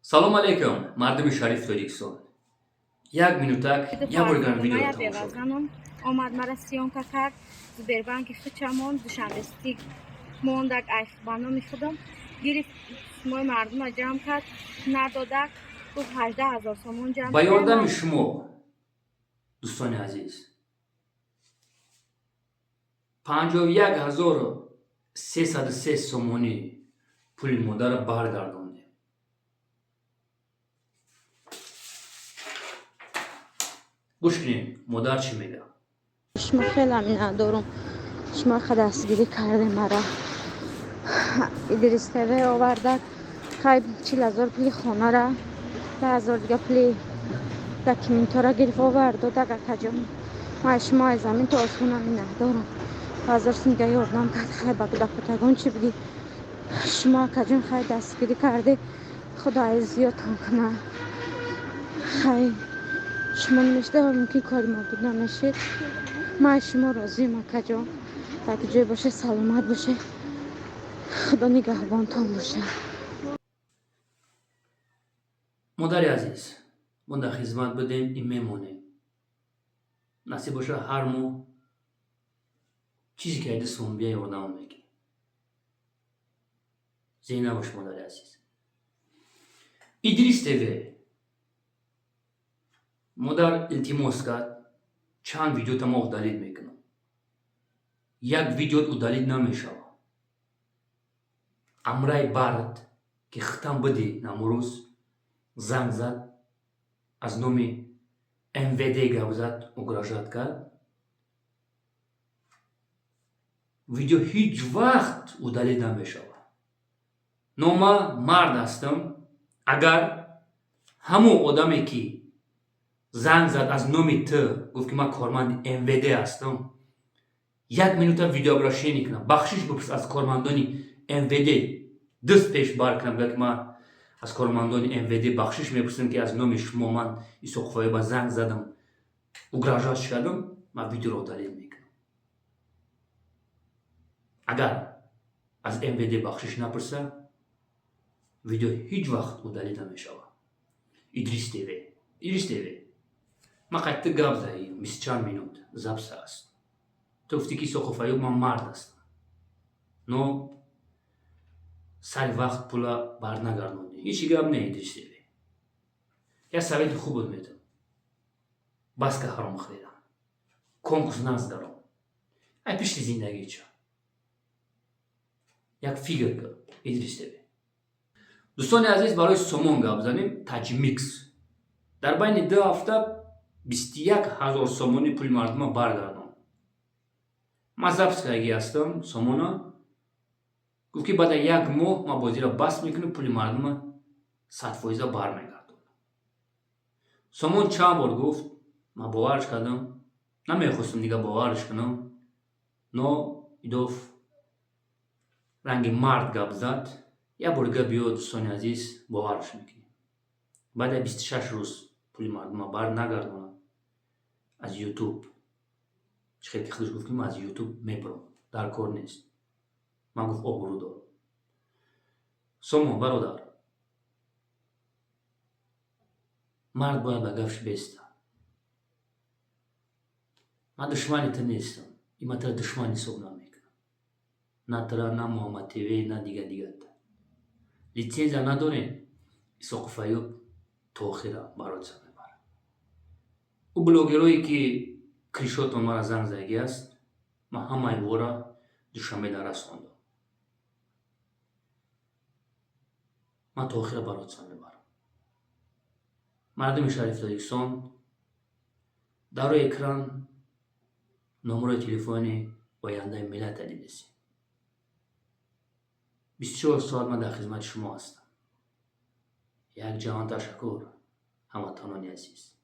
Салом алейкум, мардуми шарифи Тоҷикистон. Як минутак як бор дигар видеоро Моя тамошо кунед. Бевазанам омад, мара съёмка кард. Сбербанки хучамон Душанбести мондак, ай ба номи худам гирифт. Мои мардума ҷамъ кард, надодак. Гуфт, 18 000 сомон ҷамъ Ба ёрдами кардем. шумо, дӯстони азиз, 51 303 сомонӣ пули модарро баргардондем. Гӯш кунем, модар чӣ мегӯяд. Шумо хеле миннатдорум. Шумо ха дастгирӣ кардем мара. Идрис ТВ овардак. Хай, 40 000 пули хонара, 10 000 дига пули документора гирифт, овард, додак. Акаҷон, ман аз шумо аз замин то осмона миннатдорам. 1000 сум дига ёрдам кард. Хай, ба кудакотагон чӣ бигӣ? Шумо, акаҷон, хай, дастгирӣ кардӣ, худо аз зиёдтон кунад. Хай, шумо намешида, мумкин кори мо буд, намешид. Ман аз шумо розиам, акаҷон. Дар ки ҷое боше, саломат боше, худо нигаҳбонтон бошад. Модари азиз, мо дар хизмат будем и мемонем. Насиб бошад, ҳар моҳ чизе ки айди сомбия ёрдамон мекунем. Зеҳн набош, модари азиз. Идрис ТВ, модар илтимос кард, чанд видеота мо удалить мекунам. Як видеот удалить намешавад. Амраи бард, ки хитам бидӣ, намрӯз занг зад, аз номи МВД гап зад, угрожать кард. Видео ҳеҷ вақт удалить намешавад. Но ман мард ҳастам. Агар ҳамон одаме, ки занг зад, аз номи ту гуфт, ки ман корманди МВД ҳастам, як минута видеообращение кунам, бахшиш бипурс аз кормандони МВД, даст пеш бар кунам, гӯяд, ки ман аз кормандони МВД бахшиш мепурсам, ки аз номи шумо ман Исоқфоеба занг задам, угрожать кардам, ман видеоро удалить мекунам. Агар аз МВД бахшиш напурса, видео ҳеҷ вақт удалить намешавад. Идрис ТВ, Идрис ТВ, ман қайти гап задаим, бисту чанд минут запись аст. Ту гуфтӣ, ки Исоқов Аюб, ман мард ҳастам, но сари вақт пула барнагардондӣ. Ҳечи гап не. Идрис ТВ, як совети хуб буд метавон: бас ка ҳаром хӯридан, конкурс наздаром, ай пишти зиндагӣ ча як фикр кун. Идрис ТВ, дӯстони азиз, барои сомон гап занем. Таҷмикс дар байни 2 ҳафта 21 000 сомонӣ пули мардума баргардонд. Ман запись кардагӣ ҳастам. Сомона гуфт, ки баъд як моҳ ман бозиро бас мекунам, пули мардума 100 фоиза бармегардонам. Сомон чанд бор гуфт, ман боварш кардам, намехостам дига боварш кунам, но идоф ранги мард гап зад. Як бор дига биё, дӯстони азиз, боварш мекунем. Баъд 26 рӯз пули мардума бар нагардонад, аз Ютуб чӣ хел ки худаш гуфт, ки ман аз Ютуб мебурам, дар кор нест. Ман гуфт, обрӯ дорам. Сомон бародар, мард бояд ба гапш беста. Ман душмани ту нестам и ман туро душман ҳисоб намекунам, на тура, на Муҳаммад ТВ, на дига дигата. Литсензия надорем. Исоқов Аюб то охира бароца мебарад. Ӯ блогерое, ки кришотон мара занг задагӣ аст, ман ҳамаи вора Душанбе нарасондам. Ман то охира бароца мебарам. Мардуми шарифи Тоҷикистон, дар рӯи экран номерои телефони ояндаи миллата дидесем. 24 соат ман дар хизмати шумо ҳастам. Як ҷаҳон ташаккур, ҳамватанони азиз.